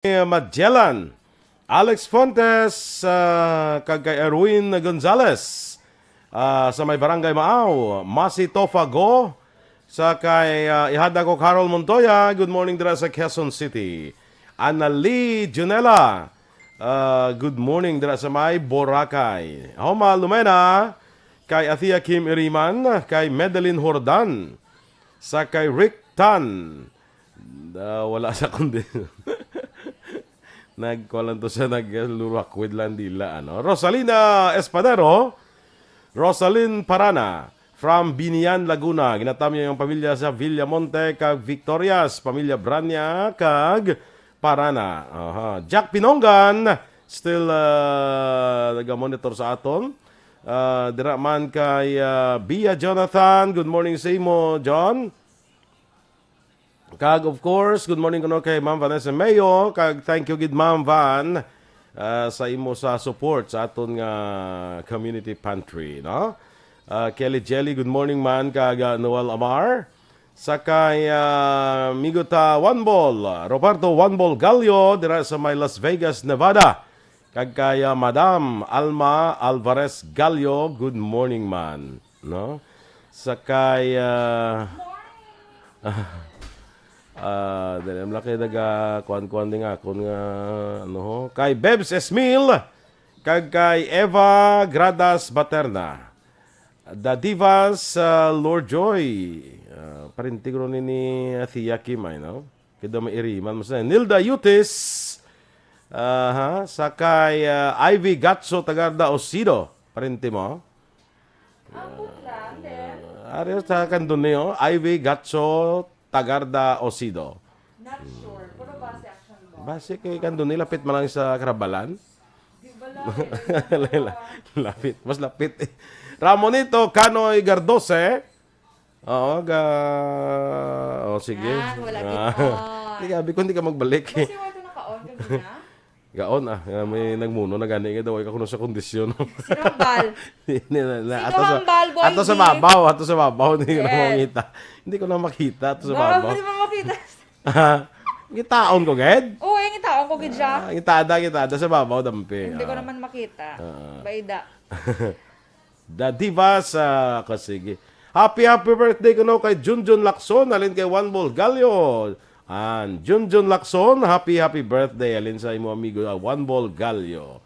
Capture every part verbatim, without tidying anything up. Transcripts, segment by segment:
Magellan, Alex Fontes, ah, kag kay Erwin Gonzalez, ah, sa may Barangay Maaw, Masi Tofago, sa kay, ah, ihada ko Carol Montoya, good morning dira sa Quezon City. Anali Junela, ah, good morning dira sa may Boracay. Homa Lumena, kay Athea Kim Iriman, kay Madeline Hordan, sa kay Rick Tan. Ah, wala sa kundi. Nagkuha lang to siya, naglurakwid lang dila, ano. Rosalina Espadero, Rosalyn Parana, from Binian, Laguna. Ginatam niya yung pamilya sa Villamonte kag Victorias, pamilya Branya kag Parana. Aha. Jack Pinonggan, still, ah, nagamonitor sa aton. Ah, dira man kay, ah, Bia Jonathan. Good morning sa imo, John. Kag, of course, good morning kuno kay Ma'am Vanessa Mayo. Kag thank you gid, Ma'am Van, ah, sa imo sa support sa aton nga community pantry, no? Ah, Kelly Jelly, good morning man. Kag, ah, Noel Amar. Sa kay, ah, Miguta One Ball, Roberto One Ball Gallo, dira sa may Las Vegas, Nevada. Kag kay, ah, Madam Alma Alvarez Gallo, good morning man, no? Sa kay, ah, ah, dali, ang laki naga kuan-kuan din nga akon nga, ano ho? Kay Bebs Esmil, kag kay Eva Gradas Baterna. The Divas, ah, Lord Joy. Ah, parinti ko ni, ni Athea Kim ay, no? Kaya may iriman mo sa Nilda Yutis. Aha, sa kay, ah, Ivy Gatso Tagarda Osido. Parinti mo? Ambot lang, then. Ah, ari sa Candoneo, Ivy Gatso Tagarda Osido. Not sure. Pero base action mo. Base kay Candoneo, lapit man lang sa Karabalan. Di ba lang? Lapit. Mas lapit eh. Ramonito Canoy Gardose. Oo, ga-, oh, sige. Yan, wala Ah. gid on. Di, gabi ko, hindi ka magbalik. Kasi wala to naka-on kanina. Gaon, ah. Nga may nagmuno na gani nga daw, ikaw kuno sa kondisyon. Si Rambal. Hindi na, na, Si ato sa, Rambal, boy, ato sa hindi. babaw, ato sa babaw, hindi ko na Yes. makita. Hindi ko na makita, ato sa Ba, babaw. Hindi mo makita. Ngitaon ko, ged? Oo, eh, ngitaon ko gid siya. Ah, ngitada, ngitada sa babaw, dampi. Hindi ko Ah. naman makita. Ah. Bayda. The Divas, ah, kasi, sige. Happy, happy birthday kuno kay Junjun Lacson, halin kay One Ball Gallo. And Junjun Lacson, happy, happy birthday, halin sa imo amigo, ah, One Ball Gallo.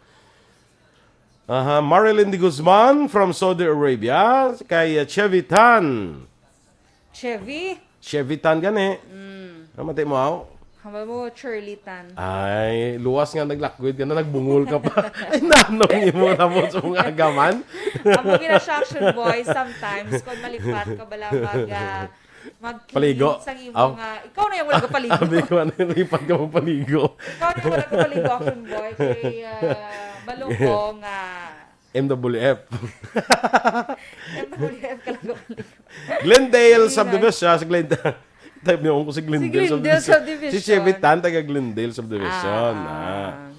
Aha, Marilyn de Guzman from Saudi Arabia, kay, ah, Chevy Tan. Chevy? Chevy Tan gani. Mm. Namati mo, aw? Hambal mo, Shirley Tan. Ay, luwas nga naglakwid ka na, nagbungol ka pa. Ay, nanong imo na mo sa mga agaman? Amo gina siya, Action Boy, sometimes, kung malipat ka, bala mag, ah, mag-clean Paligo. Sa imo Aw. nga, ikaw na yung wala ka paligo. Sabi ko, ano, lipat ka mo paligo. Ikaw na yung wala ka paligo, Action Boy, kay, ah, balo ko nga M W F. M W F ka lang paligo. Glendale Very Subdivision, nice. Ah, si Glendale. Type niyo ko si Glendale Si Glendale Subdivision. Subdivision. Si Chevy Tan, taga Glendale Subdivision. Ah.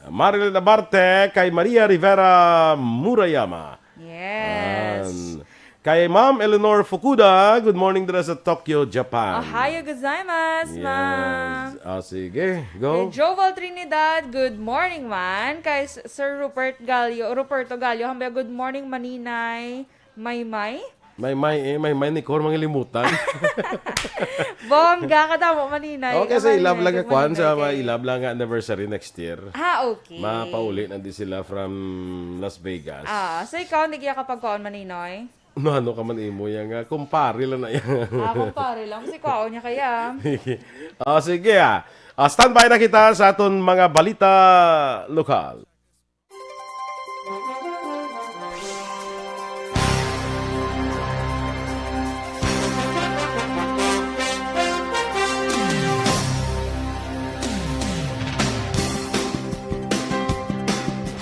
Ah. Marilyn Abarte, kay Maria Rivera Murayama. Yes. Yan. Kay Ma'am Eleanor Fukuda, good morning dira sa Tokyo, Japan. Ohayo gozaimasu, Yes. ma'am. Ah, sige, Kay go. Joval Trinidad, good morning, man. Kay S-, Sir Rupert Gallo, Ruperto Gallo, hambal, good morning, Maninay. Maymay? Maymay, eh, Maymay ni Cor, mangilimutan. Bongga, kadamo, Maninay. Okay, sa Aman, ilab lang good ka, kwan, morning, sa Kay. Mga ilab lang nga anniversary next year. Ah, okay. Mapauli na di sila from Las Vegas. Ah, so ikaw, hindi kaya kapagkaon, Maninoy? No, ano ka man imo yan nga? Kumpare lang na yan. Ah, kumpare lang. Kasi kwaon niya kaya. Ah, sige, ah. Ah, standby na kita sa aton mga balita lokal.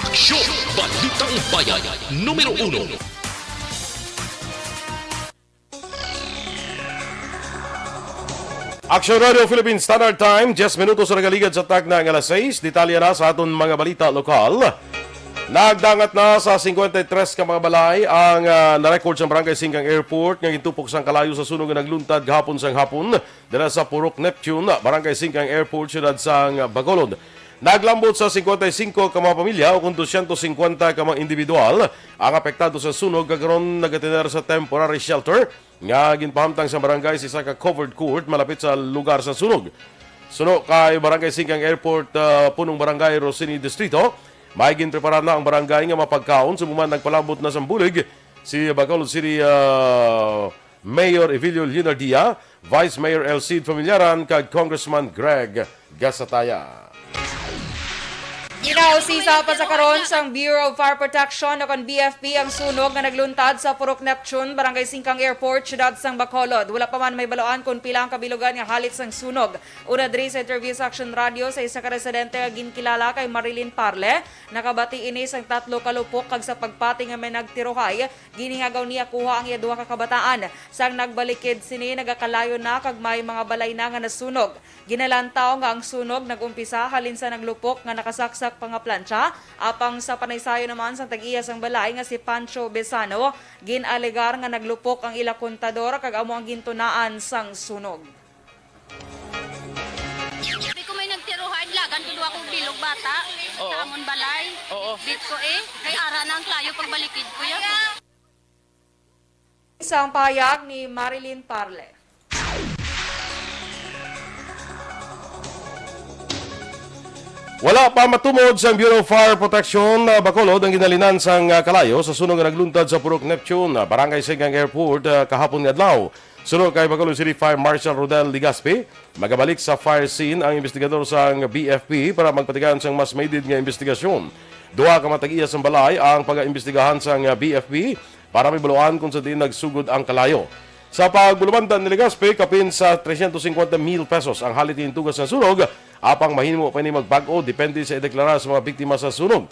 Aksyon! Balitang Bayan, numero uno. Action Radio Philippine Standard Time, diyes minutos ang nagaligad sa takna nga alas sais. Detalye na sa aton mga balita lokal. Nagdangat na sa singkwenta y tres ka mga balay ang, ah, na-record sa Barangay Singkang Airport nga gintupok sang kalayo sa sunog nga nagluntad gahapon sang hapon dira sa Purok Neptune, Barangay Singkang Airport, siyudad sang Bacolod. Naglambot sa singkwenta y singko ka mga pamilya o kon dosyentos singkwenta ka mga individual ang apektado sa sunog, kag karon nagatener sa temporary shelter nga ginpahamtang sa barangay sa isa ka covered court malapit sa lugar sa sunog. Suno kay Barangay Singkang Airport, ah, Punong Barangay Rosini Distrito, may ginprepara na ang barangay nga mapagkaon, subong man nagpalambot na sang bulig si Bacolod City, ah, Mayor Evilio Leonardia, Vice Mayor Elcid Familiaran, kag Congressman Greg Gasataya. Ginausisa pa sa karon sang Bureau of Fire Protection o kon B F P ang sunog nga nagluntad sa Purok Neptune, Barangay Singkang Airport, siyudad sang Bacolod. Wala pa man mahibaluan kon pila ang kabilugan nga halit sang sunog. Una diri sa interview sa Action Radio sa isa ka residente nga ginkilala kay Marilyn Parle, nakabati ini sang tatlo ka lupok kag sa pagpati nga may nagtiruhay, ginhingagaw niya kuha ang iya duha ka kabataan. Sang nagbalikid sini, nagakalayo na kag may mga balay na nga nasunog. Ginalantaw nga ang sunog nag-umpisa halin sa naglupok nga nakasaksak pa nga plantsa, apang sa panaysayon naman sang tag-iya sang balay nga si Pancho Besano, gin-alegar nga naglupok ang ila kontador kag amo ang gintunaan sang sunog. Sabi ko may nagtiruhan, lagan ko duha kong bilog bata. Oo. Sa amon balay. Oo. Bit ko eh. Kay ara na ang klayo pagbalikid ko yan. Isang pahayag ni Marilyn Parle. Wala pa matumod sang Bureau of Fire Protection, ah, Bacolod ang ginhalinan sang, ah, kalayo sa sunog nga nagluntad sa Purok Neptune, ah, Barangay Singkang Airport, ah, kahapon nga adlaw. Suno kay Bacolod City Fire Marshal Rodel Legaspi, magabalik sa fire scene ang investigador sang B F P para magpatigayon sang mas maidid nga investigasyon. Duha ka mga tag-iya sang balay ang pagaimbestigahan sang B F P para mahibaluan kung sa diin nagsugod ang kalayo. Sa pagbulamanda ni Legaspi, kapin sa tresyentos singkwenta mil pesos ang halit intugas nga sunog, apang mahimo pa ini magbag-o depende sa ideklara sa mga biktima sa sunog.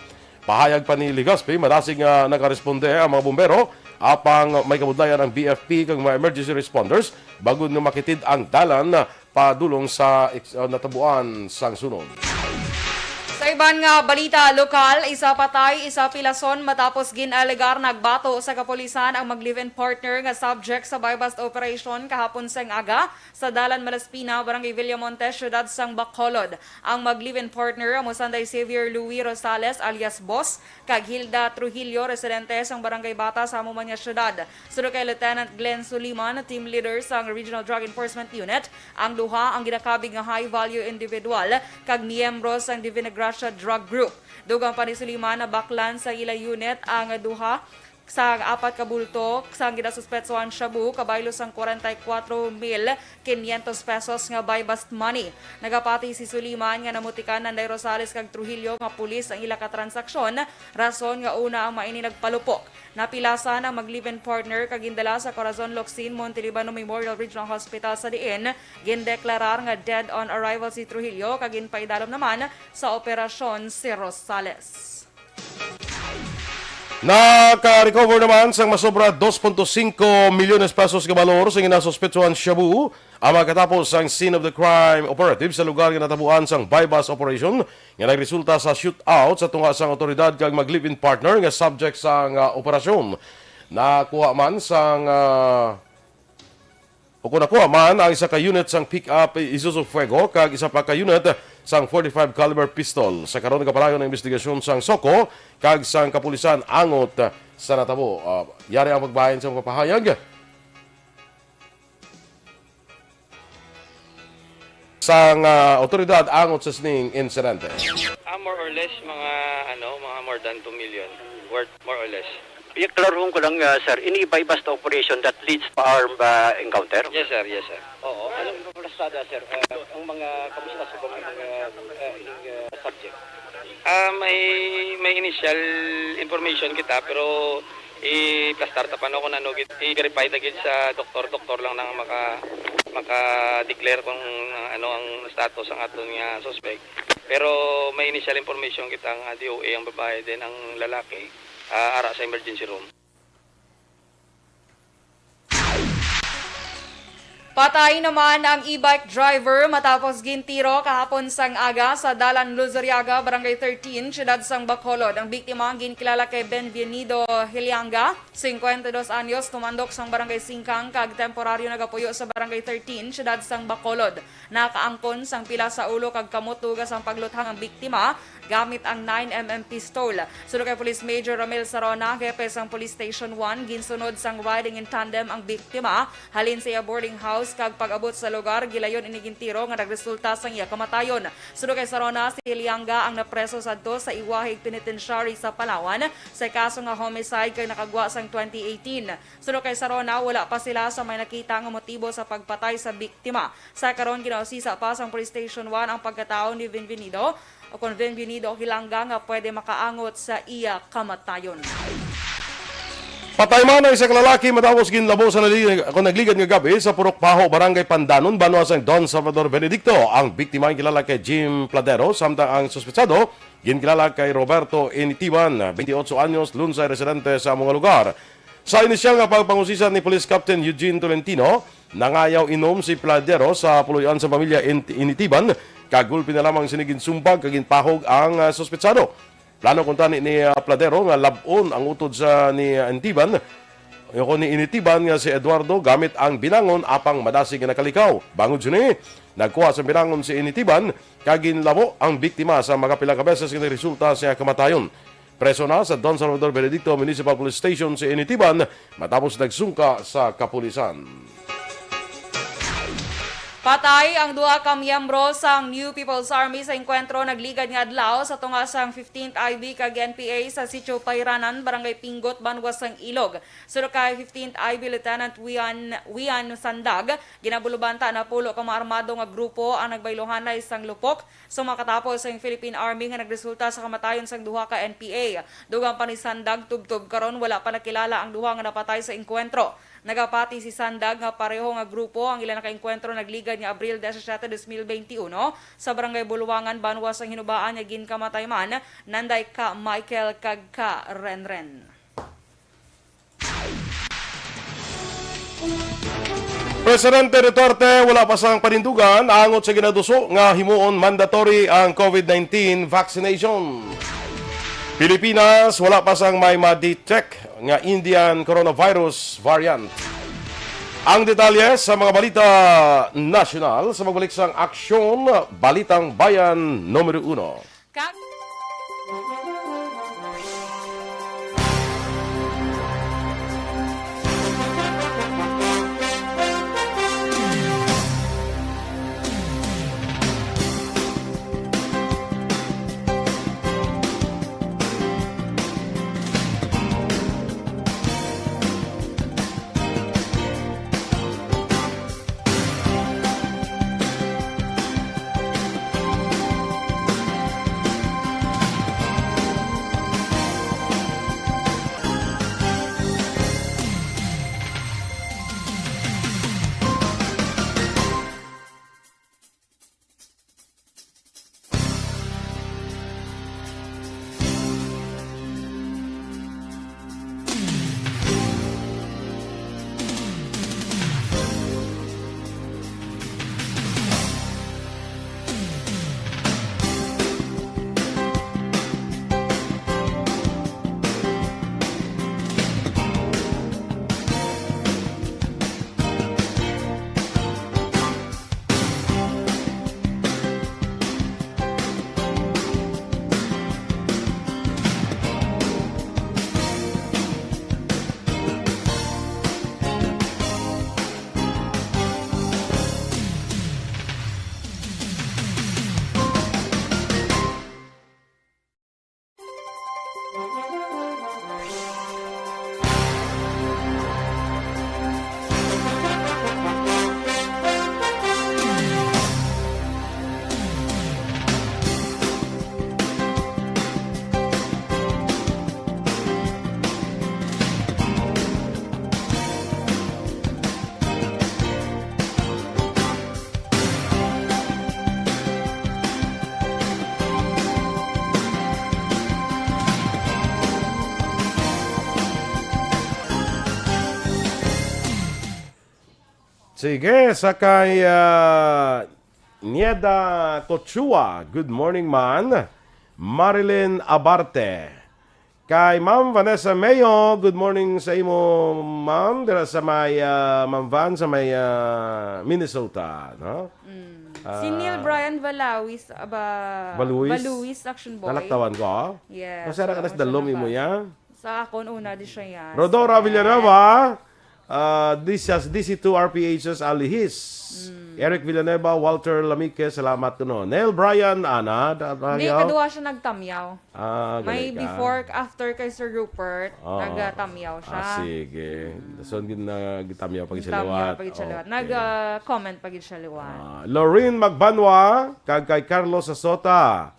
Pahayag pa ni Legaspi, madasig nga nakaresponde ang mga bumbero, apang may kabudlayan ang B F P kag mga emergency responders bangod nga makitid ang dalan padulong sa eks-, uh, natabuan sang sunog. Sa iban nga balita lokal, isa patay, isa pilason matapos gin-alegar nagbato sa kapulisan ang mag-live-in partner nga subject sa buy-bust operation kahapon sang aga sa Dalan Malaspina, Barangay Villamonte, siyudad sang Bacolod. Ang mag-live-in partner amo sanday Xavier Louis Rosales alias Boss kag Hilda Trujillo, residente sang Barangay Bata sa amo man nga siyudad. Suno kay Lieutenant Glenn Suliman, team leader sang Regional Drug Enforcement Unit, ang duha ang ginakabig nga high-value individual kag miyembro sang Divina Gracia Drug Group. Dugang pa ni Suliman, nabaklan sa ila unit ang duha sa apat ka bulto sang ginasuspetsohan shabu, kabaylo sang kwarenta y kuwatro mil kinyentos pesos nga buy-bust money. Nagapati si Suliman nga namutikan nanday Rosales kag Trujillo nga pulis ang ila ka transaksyon, rason nga una ang maini nagpalupok. Napilasan ang mag-live-in partner kag gindala sa Corazon Locsin Montelibano Memorial Regional Hospital, sa diin gindeklarar nga dead on arrival si Trujillo kag ginpaidalom naman sa operasyon si Rosales. Naka-recover naman sang masobra dos punto singko milyones pesos ka balor sa ginasuspetsohan shabu ang mga katapos sang scene of the crime operative sa lugar nga natabuan sang buy-bust operation nga nagresulta sa shootout sa tunga sang awtoridad kag mag-live-in partner nga subject sang, ah, operasyon. Nakuha man sang, ah, O kon nakuha man ang isa ka unit sang pick-up Isuzu Fuego kag isa pa ka unit sang forty-five caliber pistol. Sa karon, nagapadayon ang investigasyon sang SOCO kag sang kapulisan angot sa natabo. Ah, yari ang pagbahin sa mga pahayag sang, ah, awtoridad angot sa sining insidente. Ah, more or less, mga, ano, mga more than two million worth, more or less. Iklaruhon ko lang, ah, sir, any buy-bust operation that leads to armed, ah, encounter? Yes, sir. Yes, sir. Oo. Anong ipaplastada, sir? Ah, ang mga, kamusta sa mga, mga, ah, ining, ah, subject? Ah, may, may initial information kita, pero i-plastar ta pa, no, kung ano gid, i-verify ta gid sa doktor. Doktor lang nang maka-, maka-declare kung, ah, ano ang status ang aton nga suspect. Pero may initial information kita nga D O A ang babae, then ang lalaki, ah, ara sa emergency room. Patay naman ang e-bike driver matapos gintiro kahapon sang aga sa Dalan Luzuriaga, Barangay thirteen, siyudad sang Bacolod. Ang biktima ang ginkilala kay Benvenido Hilianga, singkwenta y dos anyos, tumandok sang Barangay Singkang kag temporaryo nagapuyo sa Barangay thirteen, siyudad sang Bacolod. Nakaangkon sang pila sa ulo kag kamot dugang sang pagluthang ang biktima gamit ang nine M M pistol. Suno kay Police Major Romel Sarona, hepe sang Police Station one, ginsunod sang riding in tandem ang biktima halin sa iya boarding house, kag pag-abot sa lugar, gilayon ini gintiro nga nagresulta sang iya kamatayon. Suno kay Sarona, si Lianga ang napreso sadto sa Iwahig Penitentiary sa Palawan sa kaso nga homicide kag nakagwa sang twenty eighteen. Suno kay Sarona, wala pa sila sa may nakita nga motibo sa pagpatay sa biktima. Sa karon, ginausisa pa sang Police Station one ang pagkatawo ni Benvenido o kon Benvenido Hilanga nga pwede makaangot sa iya kamatayon. Patay man ang isa ka lalaki matapos ginlabo sa nali-, kung nagligad nga gabi sa Purok Paho, Barangay Pandanon, banwa sang Don Salvador Benedicto. Ang biktima ang kilala kay Jim Pladero, samtang ang suspetsado ginkilala kay Roberto Initiban, twenty-eight anyos, lunsay residente sa amo nga lugar. Sa inisyal nga pagpangusisa ni Police Captain Eugene Tolentino, nangayaw inom si Pladero sa puloy-an sa pamilya In-, Initiban, kag gulpi na lamang sini ginsumbag kag ginpahog ang, ah, suspetsado. Plano kuntani ni, ah, Pladero nga lab-on ang utod sa ni, ah, Initiban, o ni Initiban nga si Eduardo gamit ang binangon apang madasig nga nakalikaw. Bangod sini, nagkuha sa binangon si Initiban kag ginlabo ang biktima sa makapila ka beses nga nagresulta sa kamatayon. Preso na sa Don Salvador Benedicto Municipal Police Station si Initiban matapos nagsungka sa kapulisan. Patay ang duha ka miyembro sang New People's Army sa engkwentro nagligad nga adlaw sa tunga sang fifteenth I B kag N P A sa Sitio Pairanan, Barangay Pinggot, banwa sang Ilog. Suno kay fifteenth I B Lieutenant Wian, Wian Sandag, ginabulubanta na pulo ka mga armado nga grupo ang nagbayluhanay sang lupok sa makatapos sang Philippine Army nga nagresulta sa kamatayon sang duha ka N P A. Dugang pa ni Sandag, tubtob karon wala pa nakilala ang duha nga napatay sa engkwentro. Nagapati si Sandag nga pareho nga grupo ang ila nakaengkwentro nagligad nga Abril disisiete, dos mil benti uno sa Barangay Buluwangan, banwa sang Hinubaan, nga ginkamatay man nanday ka Michael kag ka Renren. Presidente Duterte wala pa sang panindugan angot sa ginaduso nga himuon mandatory ang COVID nineteen vaccination. Pilipinas wala pa sang may ma-detect nga Indian coronavirus variant. Ang detalye sa mga balita nasyonal sa magbalik sang Aksyon, Balitang Bayan Numero Uno. Kag Sige, sa kay, ah, Nieda Cochua, good morning, man. Marilyn Abarte. Kay Ma'am Vanessa Mayo, good morning sa imo, ma'am. Dira sa may, ah, Ma'am Van, sa may, ah, Minnesota, no? Mm. Si Ah, Neil Brian Valawis, aba, Valuis? Valuis, Action Boy. Nalaktawan ko, ah. Yes, Masara ka oo, na sa siya dalom imo, naka- ya? Sa akon, una di siya yan. Rodora Villanueva, ah, this has D C two R P H's Alihis. Mm. Eric Villanueva, Walter Lamique, salamat kuno. Neil Brian, ana, da-, Hindi, Brian. Kaduha siya nagtamyaw. Ah, May gali ka. Before, after kay Sir Rupert, Oo. nagtamyaw siya. Ah, sige. So, gin-, nagtamyaw pa gid siya Nagtamyaw liwat. pa gid siya liwat. Okay. Nag, ah, comment pa gid siya liwat. Ah, Lorraine Magbanwa, kag kay Carlos Sasota.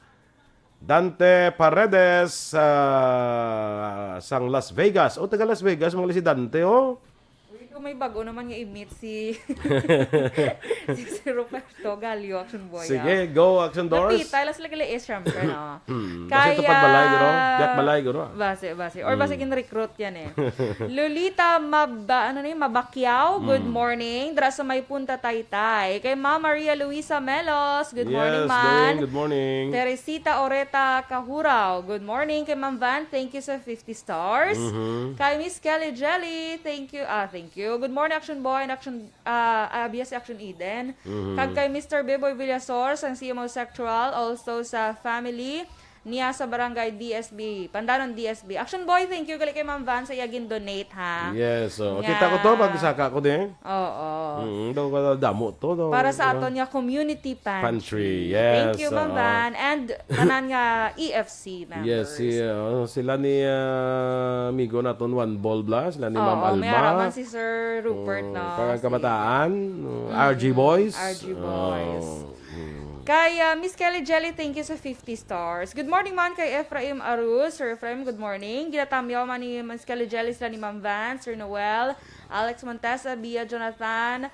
Dante Paredes, ah, sang Las Vegas. O, taga Las Vegas, mga si Dante, oh. Uy, kung may bago naman nga i-meet si, si, si Roberto Gallo, Action Boy, Sige, ah. Go, Action Doors. Napitay, las lagi, eh, syempre, no? Hmm. Basta ito Kaya pagbalay, guro. Piyak balay, guro, ah. Base, base. Or base Hmm. kin-recruit yan, eh. Lolita Mab-, ano ni, Mabakyaw, good Hmm. morning. Dra sa may Punta Taytay. Kay Ma'am Maria Luisa Melos, good morning, Yes, man. Lorraine, good morning. Teresita Oreta Kahuraw, good morning. Kay Ma'am Van, thank you sa fifty stars. Mhm. Kay Miss Kelly Jelly, thank you. Ah, thank you. Good morning, Action Boy and Action, ah, ah, B S Action Eden. Mhm. Kag kay Mister Beboy Villasor, sang C M O Sectoral, also sa family niya sa barangay D S B, Pandanon D S B. Action Boy, thank you gali kay Ma'am Van sa iya gin-donate, ha. Yes, oh. Nga Kita ko to, pag saka ko din. Oo. Mm, daw ka damo to, daw, Para sa diba? aton nga community pantry. Pantry, yes, Thank you, Ma'am oo. Van. And tanan nga E F C members. Yes, si, uh, sila ni, uh, amigo naton, One Ball Bla, sila ni Oo, Ma'am Alma. may ara man si Sir Rupert, Mm, no? Kag ang Si kabataan, uh, Mm, R G Boys. R G Boys. Oh, mm. Kay, uh, Miss Kelly Jelly, thank you sa fifty stars. Good morning man kay Ephraim Arus. Sir Ephraim, good morning. Ginatamyaw man ni Miss Kelly Jelly sila ni Ma'am Van, Sir Noel, Alex Montesa, Bia Jonathan,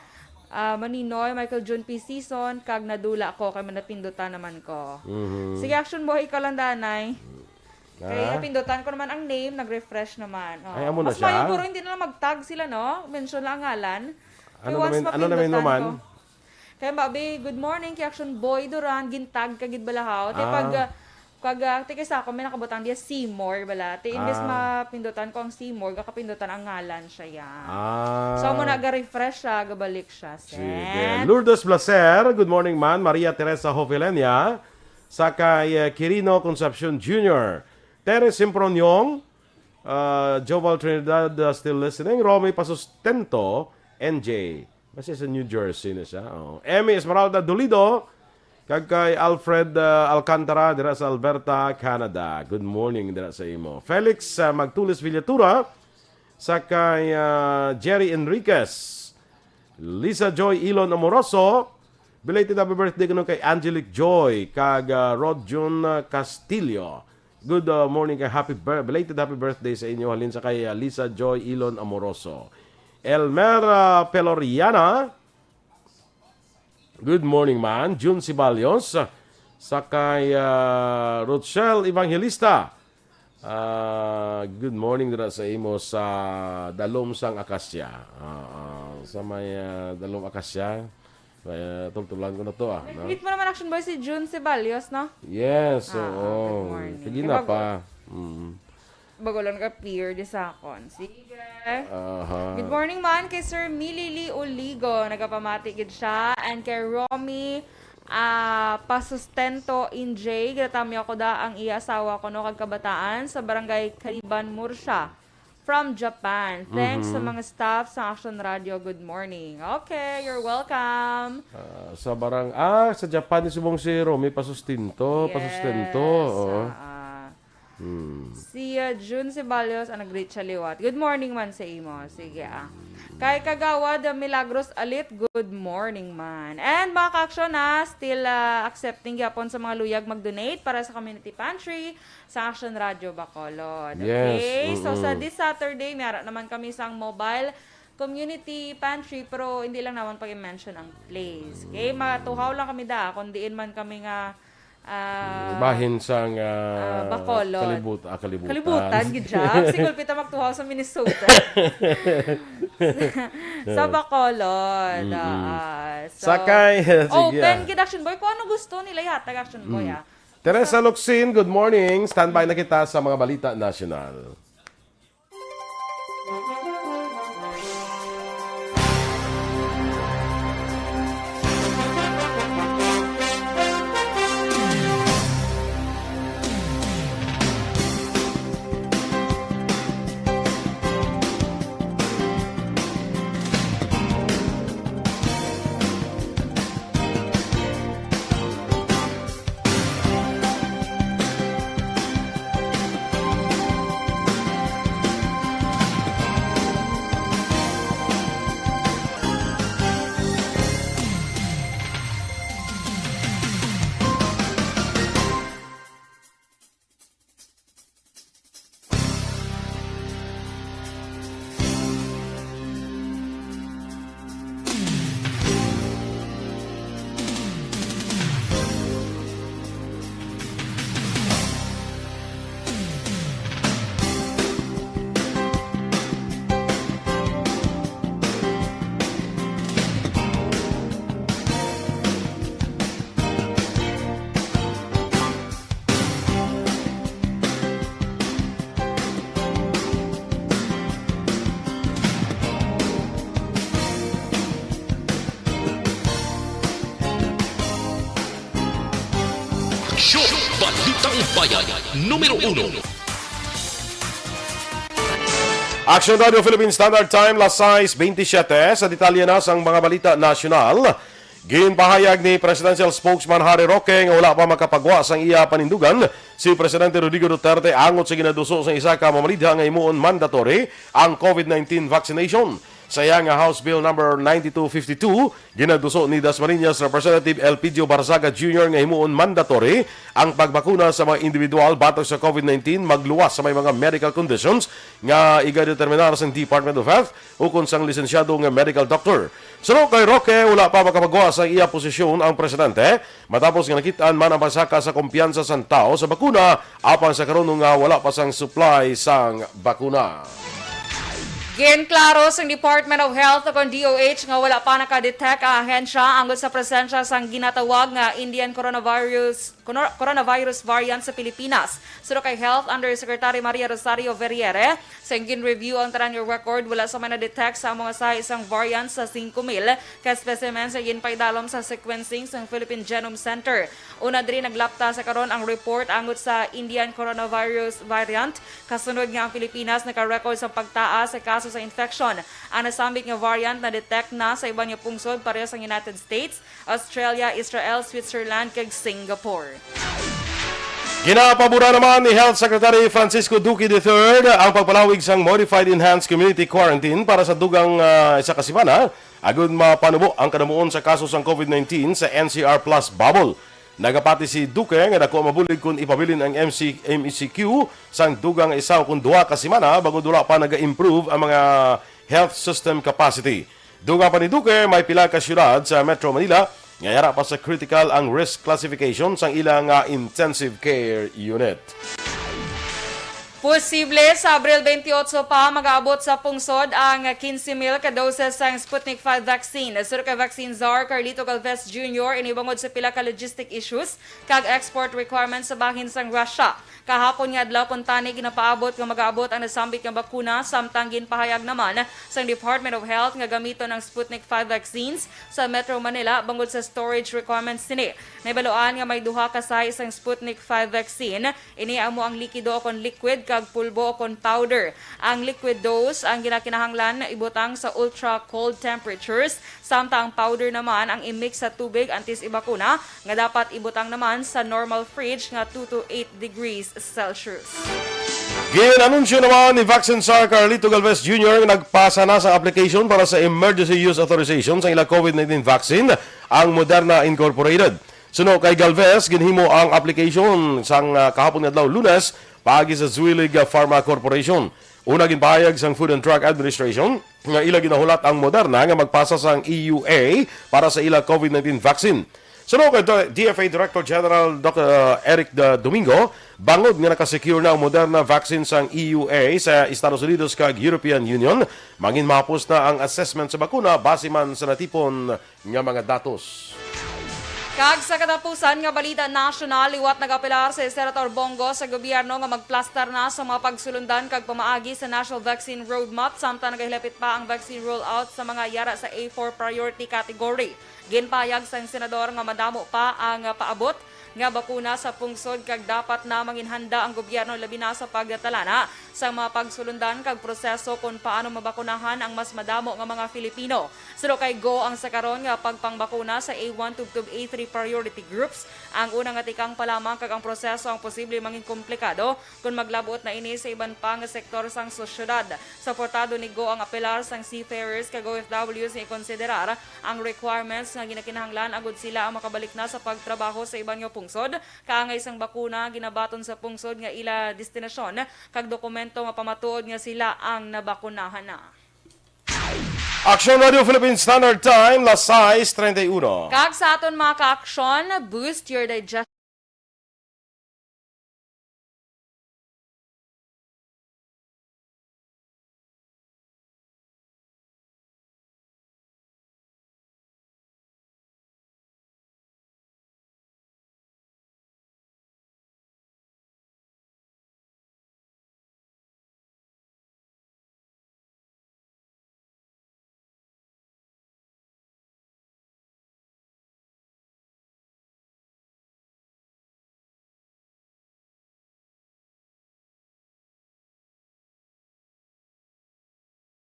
ah, Maninoy, Michael Jun P. Season, kag nadula ko kay manapindutan naman ko. Mhm. Sige, Action Boy, ikaw lang, danay. Kay Ah? napindutan ko naman ang name, nag-refresh naman. Oh. Ay, amo na Mas siya? mayo guro, hindi na lang mag-tag sila, no? Mention lang ang ngalan. Kay Ano once naman, ano naman mapindutan man? ko. Kay, babi, good morning kay Action Boy Duran, gintag ka gid balahaw. Te, Ah. pag, ah, pag, ah, te, kay sa ako, may nakabutang diya, Seymour, bala. Te, imbes Ah. mapindutan ko ang Seymour, gakapindutan ang ngalan siya, ya. Ah. So, amo na, ga-refresh siya, gabalik siya. Sige. Send. Lourdes Blaser, good morning, man. Maria Teresa Jovelenia, sa kay, eh, Quirino Concepcion Junior Teres Simproniong, ah, Joval Trinidad, ah, still listening. Romy Pasustento, N J. Basta sa New Jersey na siya. Oh. Emmy Esmeralda Dolido, kag kay Alfred, ah, Alcantara, dira sa Alberta, Canada. Good morning, dira sa imo. Felix, ah, Magtulis Villatura, sa kay, ah, Jerry Enriquez, Lisa Joy Ilon Amoroso, belated happy birthday kuno kay Angelic Joy, kag, ah, Rod Jun, ah, Castillo. Good, uh, morning kay happy bir-, belated happy birthday sa inyo. Halin sa kay, uh, Lisa Joy Ilon Amoroso. Elmer, uh, Peloriana. Good morning, man. June Sibalios. Sa kay, uh, Rochelle Evangelista. Uh, good morning dira sa imo sa Dalom sang Akasya. Uh, uh, sa may, uh, Dalom Akasya. Eh, tultulan ko na to, ah, no? Greet mo naman, Action Boy, si June Ceballos, no? Yes, Ah, oo. good morning. Sige Di na ba pa. Mm. Bago lang ka-appear di sa akon. Sige. Aha. Good morning man kay Sir Millie Lee Oligo. Nagapamati gid siya. And kay Romy, ah, Pasustento Injay. Ginatamyaw ko da ang iya asawa ko, no, kag kabataan sa Barangay Caliban, Murcia. From Japan. Thanks sa Mhm. mga staff sa Action Radio. Good morning. Okay, you're welcome. Ah, sa barang-, ah, sa Japan ni subong si Romy Pasustento, Yes, Pasustento, oo. ah, ah. Hmm. Si, ah, June Ceballos, ah, nag-greet siya liwat. Good morning man sa imo. Sige, ah. Kay Kagawad, ah, Milagros Alit, good morning man. And mga ka-action, ah, still, ah, accepting gyapon sa mga luyag mag-donate para sa community pantry. Sa Action Radio Bacolod. Yes, Okay? So, sa mm-mm. this Saturday, may ara naman kami sang mobile community pantry, pero hindi lang naman pag-mention ang place. Okay? Matuhaw lang kami da, kung diin man kami nga Ah, bahin sang, ah, ah, Bacolod. Kalibut-, ah, kalibutan. Kalibutan, gid siya. Siguro pita magtuhaw sa Minnesota. Sa Bacolod, Mm-mm. ah, so, Sakay. Sige, open ah. Gid, Action Boy. Kung ano gusto nila, ihatag, Action Boy, Mm. ah. Teresa Locsin, good morning. Standby na kita sa mga balita nasyonal. Aksyon! Balitang Bayan, numero uno. Action Radio Philippine Standard Time, las sais bentisiete. Sa detalye na sang mga balita nasyonal, ginpahayag ni Presidential Spokesman Harry Roque nga wala pa makapagwa sang iya panindugan si Presidente Rodrigo Duterte angot sa ginaduso sang isa ka mamalidha nga himuon mandatory ang COVID nineteen vaccination. Sa iya nga House Bill Number ninety-two fifty-two, ginaduso ni Dasmariñas Representative Elpidio Barzaga Junior nga himuon mandatory ang pagbakuna sa mga individual batok sa COVID nineteen magluwas sa may mga medical conditions nga igadeterminar sang Department of Health ukon sang lisensyado nga medical doctor. Suno kay Roque, wala pa makapagwa sa iya posisyon ang presidente matapos nga nakit-an man ang pagsaka sa kumpiyansa sang tawo sa bakuna, apang sa karon nga wala pa sang supply sang bakuna. Ginklaro sang Department of Health o kon D O H nga wala pa naka-detect ang ahensya angot sa presensya sang ginatawag nga Indian coronavirus, coro-, coronavirus variant sa Pilipinas. Suno kay Health Undersecretary Maria Rosario Verriere, sang gin-review ang tanan nga record, wala sa may na-detect sa amo nga sahi sang variant sa singko mil ka specimens nga ginpaidalom sa sequencing sang Philippine Genome Center. Una diri, naglapta sa karon ang report angot sa Indian coronavirus variant, kasunod nga ang Pilipinas naka-record sa pagtaas sa kaso sa infection. Ang nasambit nga variant na-detect na sa iban nga pungsod pareho sa United States, Australia, Israel, Switzerland, kag Singapore. Ginapabura naman ni Health Secretary Francisco Duque the third ang pagpalawig sang Modified Enhanced Community Quarantine para sa dugang, ah, isa ka semana, agud mapanubo ang kadamuon sa kaso sang COVID nineteen sa N C R plus bubble. Nagapati si Duque nga daku mabulig kon ipabilin ang M C, M E C Q sang dugang isa o kon duha ka semana bangod wala pa naga-improve ang mga health system capacity. Dugang pa ni Duque, may pila ka siyudad sa Metro Manila nga yara pa sa critical ang risk classification sang ila nga intensive care unit. Posible sa Abril twenty-eight pa magaabot sa pungsod ang quince mil ka doses sang Sputnik five vaccine. Suno kay Vaccine Czar Carlito Galvez Junior, ini bangod sa pila ka logistic issues kag export requirements sa bahin sang Russia. Kahapon nga adlaw kuntani ginapaabot nga magaabot ang nasambit nga bakuna, samtang ginpahayag naman sang Department of Health nga gamiton ang Sputnik five vaccines sa Metro Manila bangod sa storage requirements sini. Nahibaluan nga may duha ka sahi sang Sputnik five vaccine. Ini amo ang likido o kon liquid kag pulbo o kon powder. Ang liquid dose ang ginakinahanglan ibutang sa ultra cold temperatures, samtang ang powder naman ang i-mix sa tubig antes ibakuna, nga dapat ibutang naman sa normal fridge nga two to eight degrees Celsius. Gin-anunsyo naman ni Vaccine Czar Carlito Galvez Junior nga nagpasa na sa application para sa emergency use authorization sa ila COVID nineteen vaccine ang Moderna Incorporated. Suno kay Galvez, ginhimo ang application sang, ah, kahapon nga adlaw, Lunes, paagi sa Zuellig Pharma Corporation. Una, ginpahayag sang Food and Drug Administration nga ila ginahulat ang Moderna nga magpasa sang E U A para sa ila COVID nineteen vaccine. Suno kay D-, D F A Director General Doctor Eric D-, Domingo, bangod nga nakasecure na ang Moderna vaccine sang E U A sa Estados Unidos kag European Union, mangin mahapos na ang assessment sa bakuna base man sa natipon nga mga datos. Kag sa katapusan nga balita nasyonal, liwat nagapelar si Senator Bong Go sa gobyerno nga magplastar na sa mga pagsulundan kag pamaagi sa National Vaccine Roadmap, samtang nagahilapit pa ang vaccine rollout sa mga yara sa A four priority category. Ginpahayag sang senador nga madamo pa ang paabot nga bakuna sa pungsod kag dapat na manginhanda ang gobyerno, labi na sa pagtalana sa mga pagsulundan kag proseso kon paano mabakunahan ang mas madamo nga mga Filipino. Suno kay Go, ang sa karon nga pagpangbakuna sa A one tubtob A three priority groups ang una nga tikang pa lamang kag ang proseso ang posible mangin komplikado kon maglabot na ini sa iban pa nga sektor sang sosyedad. Suportado ni Go ang apelar sang seafarers kag O F Ws nga ikonsiderar ang requirements nga ginakinahanglan agud sila ang makabalik na sa pagtrabaho sa iban nga pungsod, kaangay sang bakuna ginabaton sa pungsod nga ila destinasyon, kag dokumento nga pamatuod nga sila ang nabakunahan na. Aksyon Radio Philippine Standard Time, las sais treinta y uno. Kag sa aton mga ka-aksyon, boost your digestion.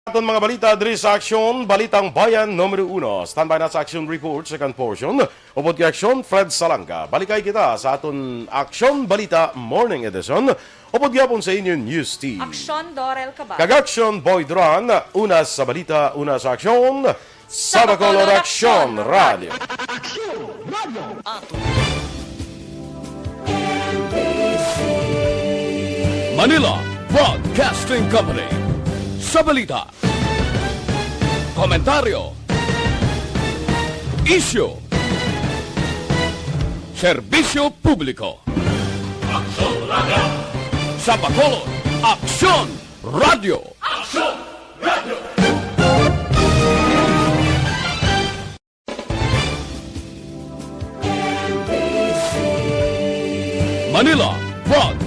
Aton mga balita diri sa Aksyon, Balitang Bayan numero uno. Standby na sa Aksyon Report, second portion. Upod kay Aksyon, Fred Salanga. Balikay kita sa aton Aksyon Balita Morning Edition. Upod gyapon sa inyo News Team. Aksyon, Dorel Cabal. Kag Aksyon, Boy Duran. Una sa balita, una sa aksyon. Sa Bacolod, Aksyon Radio. Aksyon Radio. Manila Broadcasting Company. Sa balita, komentaryo, isyu, serbisyo publiko. Aksyon Radio. Sa Bacolod, Aksyon Radio. Aksyon Radio. Manila Broadcasting